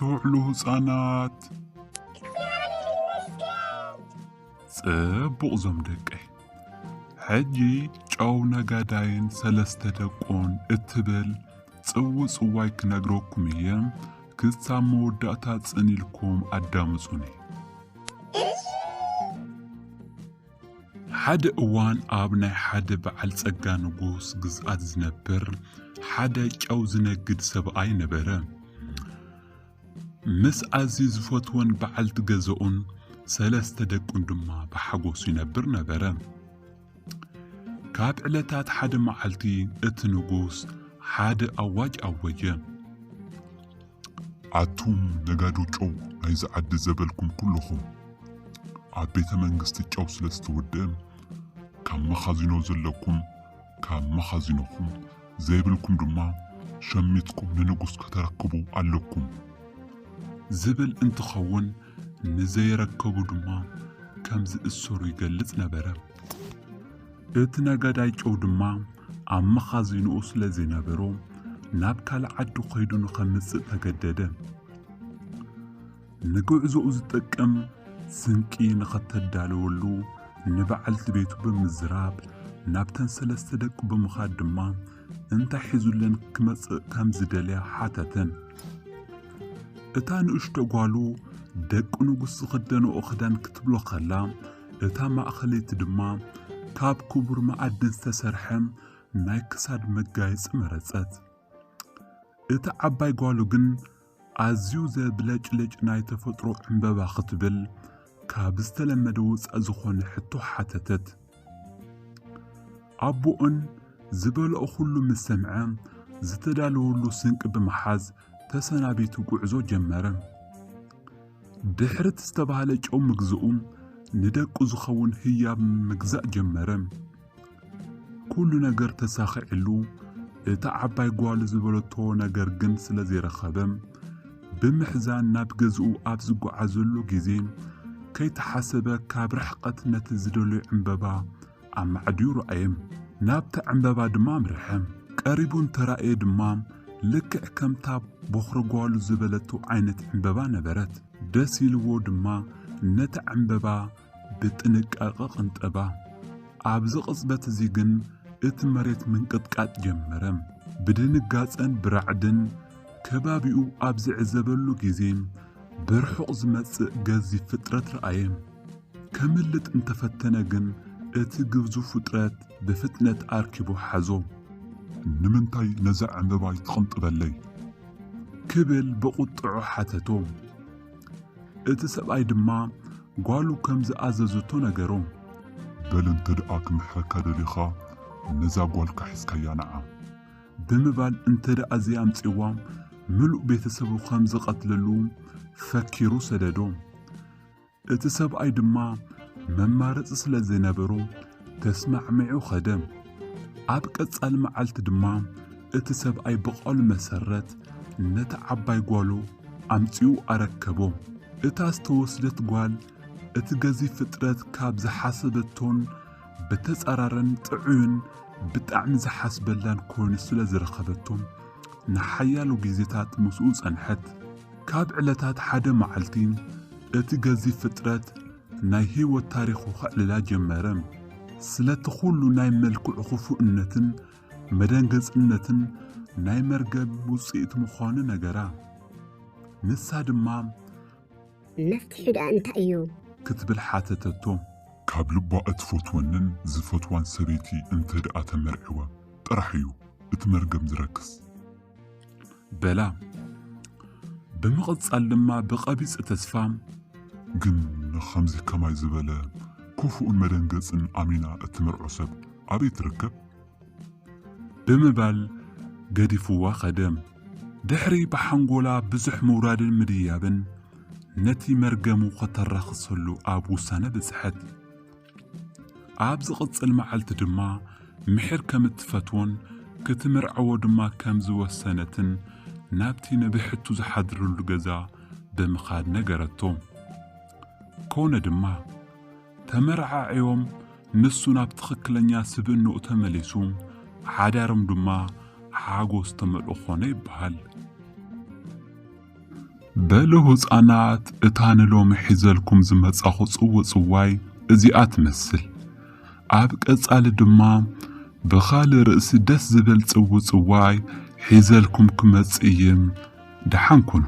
ትውዕሉ ህፃናት። ጽቡቕ ዞም ደቀይ። ሕጂ ጨው ነጋዳይን ሰለስተ ደቁን እትብል ጽውጽዋይ ክነግረኩም እየ። ክሳብ መወዳእታ ጽን ኢልኩም ኣዳምጹኒ። ሓደ እዋን ኣብ ናይ ሓደ በዓል ጸጋ ንጉስ ግዝኣት ዝነብር ሓደ ጨው ዝነግድ ሰብኣይ ነበረ። ምስ ኣዝዩ ዝፈትወን በዓልቲ ገዛኡን ሰለስተ ደቁን ድማ ብሓጎስ ይነብር ነበረ። ካብ ዕለታት ሓደ መዓልቲ እቲ ንጉስ ሓደ ኣዋጅ ኣወጀ። ኣቱም ነጋዶ ጨው ናይዚ ዓዲ ዘበልኩም ኩልኹም፣ ኣብ ቤተ መንግስቲ ጨው ስለ ዝተወደአ፣ ካብ መኻዚኖ ዘለኩም ካብ መኻዚኖኹም፣ ዘይብልኩም ድማ ሸሚትኩም ንንጉስ ከተረክቡ ኣለኩም ዝብል እንትኸውን፣ ንዘይረከቡ ድማ ከም ዝእሰሩ ይገልጽ ነበረ። እቲ ነጋዳይ ጨው ድማ ኣብ መኻዚንኡ ስለ ዘይነበሮ፣ ናብ ካልእ ዓዲ ኸይዱ ንኸምጽእ ተገደደ። ንጉዕዞኡ ዝጠቅም ስንቂ ንኸተዳልወሉ ንበዓልቲ ቤቱ ብምዝራብ፣ ናብተን ሰለስተ ደቁ ብምኻድ ድማ እንታይ ሒዙለን ክመጽእ ከም ዝደልያ ሓተተን። እታ ንእሽቶ ጓሉ ደቂ ንጉስ ዝኽደንኦ ክዳን ክትብሎ ከላ፣ እታ ማእኸለይቲ ድማ ካብ ክቡር መኣድን ዝተሰርሐ ናይ ክሳድ መጋየጺ መረጸት። እታ ዓባይ ጓሉ ግን ኣዝዩ ዘብለጭልጭ ናይ ተፈጥሮ ዕምበባ ክትብል ካብ ዝተለመደ ወጻእ ዝኾነ ሕቶ ሓተተት። ኣቦኡን ዝበልኦ ኩሉ ምስ ሰምዐ፣ ዝተዳለወሉ ስንቂ ብምሓዝ ተሰናቢቱ ጉዕዞ ጀመረ። ድሕሪ እቲ ዝተባህለ ጨው ምግዝኡ፣ ንደቁ ዝኸውን ህያብ ምግዛእ ጀመረ። ኩሉ ነገር ተሳኺዕሉ፣ እታ ዓባይ ጓሉ ዝበለቶ ነገር ግን ስለ ዘይረኸበ፣ ብምሕዛን ናብ ገዝኡ ኣብ ዝጓዓዘሉ ግዜ፣ ከይተሓሰበ ካብ ርሕቀት ነቲ ዝደልዮ ዕምበባ ኣማዕድዩ ረኣየ። ናብታ ዕምበባ ድማ ኣምርሐ። ቀሪቡ እንተራእየ ድማ፣ ልክዕ ከምታ ቦኽሪ ጓሉ ዝበለቶ ዓይነት ዕምበባ ነበረት። ደስ ኢልዎ ድማ ነታ ዕምበባ ብጥንቃቐ ቀንጠባ። ኣብዚ ቅጽበት እዚ ግን እቲ መሬት ምንቅጥቃጥ ጀመረ። ብድንጋጸን ብራዕድን ከባቢኡ ኣብ ዝዕዘበሉ ግዜ፣ ብርሑቕ ዝመጽእ ገዚፍ ፍጥረት ረኣየ። ከምልጥ እንተፈተነ ግን፣ እቲ ግዙፍ ፍጥረት ብፍጥነት ኣርኪቡ ሓዞ። "ንምንታይ ነዛ ዕምበባ ኣይትቕንጥበለይ?" ክብል ብቑጥዑ ሓተቶ። እቲ ሰብኣይ ድማ ጓሉ ከም ዝኣዘዘቶ ነገሮ። "በል እንተ ደኣ ክምሕረካ ደሊኻ፣ ነዛ ጓልካ ሒዝካያ ንዓ" ብምባል እንተ ደኣ ዘይኣምጺእዋ፣ ምሉእ ቤተሰቡ ከም ዝቐትለሉ ፈኪሩ ሰደዶ። እቲ ሰብኣይ ድማ መማረጺ ስለ ዘይነበሮ ተስማዕሚዑ ኸደ። ኣብ ቀጻሊ መዓልቲ ድማ እቲ ሰብኣይ ብቓሉ መሰረት ነታ ዓባይ ጓሉ ኣምጺኡ ኣረከቦ። እታ ዝተወስደት ጓል እቲ ገዚፍ ፍጥረት ካብ ዝሓሰበቶን ብተጻራረን ጥዑይን ብጣዕሚ ዝሓስበላን ኮይኑ ስለ ዝረኸበቶ፣ ንሓያሎ ግዜታት ምስኡ ጸንሐት። ካብ ዕለታት ሓደ መዓልቲ እቲ ገዚፍ ፍጥረት ናይ ህይወት ታሪኹ ከዕልላ ጀመረ። ስለቲ ኩሉ ናይ መልክዑ ክፉእነትን መደንገጽነትን ናይ መርገም ውጽኢት ምዃኑ ነገራ። ንሳ ድማ፣ "መፍትሒ ደኣ እንታይ እዩ?" ክትብል ሓተተቶ። "ካብ ልባ እትፈትወንን ዝፈትዋን ሰበይቲ እንተ ደኣ ተመርዒወ ጥራሕ እዩ እቲ መርገም ዝረክስ" በላ። ብምቕጻል ድማ ብቐቢጸ ተስፋ፣ "ግን ንኸምዚ ከማይ ዝበለ ክፉእን መደንገጽን ኣሚና እትምርዖ ሰብ ኣበይ ትርከብ?" ብምባል ገዲፍዋ ኸደ። ድሕሪ ብሓንጎላ ብዙሕ ምውራድን ምድያብን፣ ነቲ መርገሙ ከተራኽሰሉ ኣብ ውሳነ በጽሐት። ኣብ ዝቕጽል መዓልቲ ድማ ምሒር ከም እትፈትዎን ክትምርዐዎ ድማ ከም ዝወሰነትን ናብቲ ንብሕቱ ዝሓድረሉ ገዛ ብምኻድ ነገረቶ። ኮነ ድማ፣ ተመረዓዕዮም፣ ንሱ ናብ ትኽክለኛ ስብእንኡ ተመሊሱ፣ ሓዳሮም ድማ ሓጎስ ተመልኦ ኮነ ይበሃል። በሉ ህፃናት፣ እታ ንሎሚ ሒዘልኩም ዝመፃኹ ፅውፅዋይ እዚኣ ትመስል። ኣብ ቀፃሊ ድማ ብኻልእ ርእሲ ደስ ዝብል ፅውፅዋይ ሒዘልኩም ክመፅእ እየ። ደሓን ኩኑ።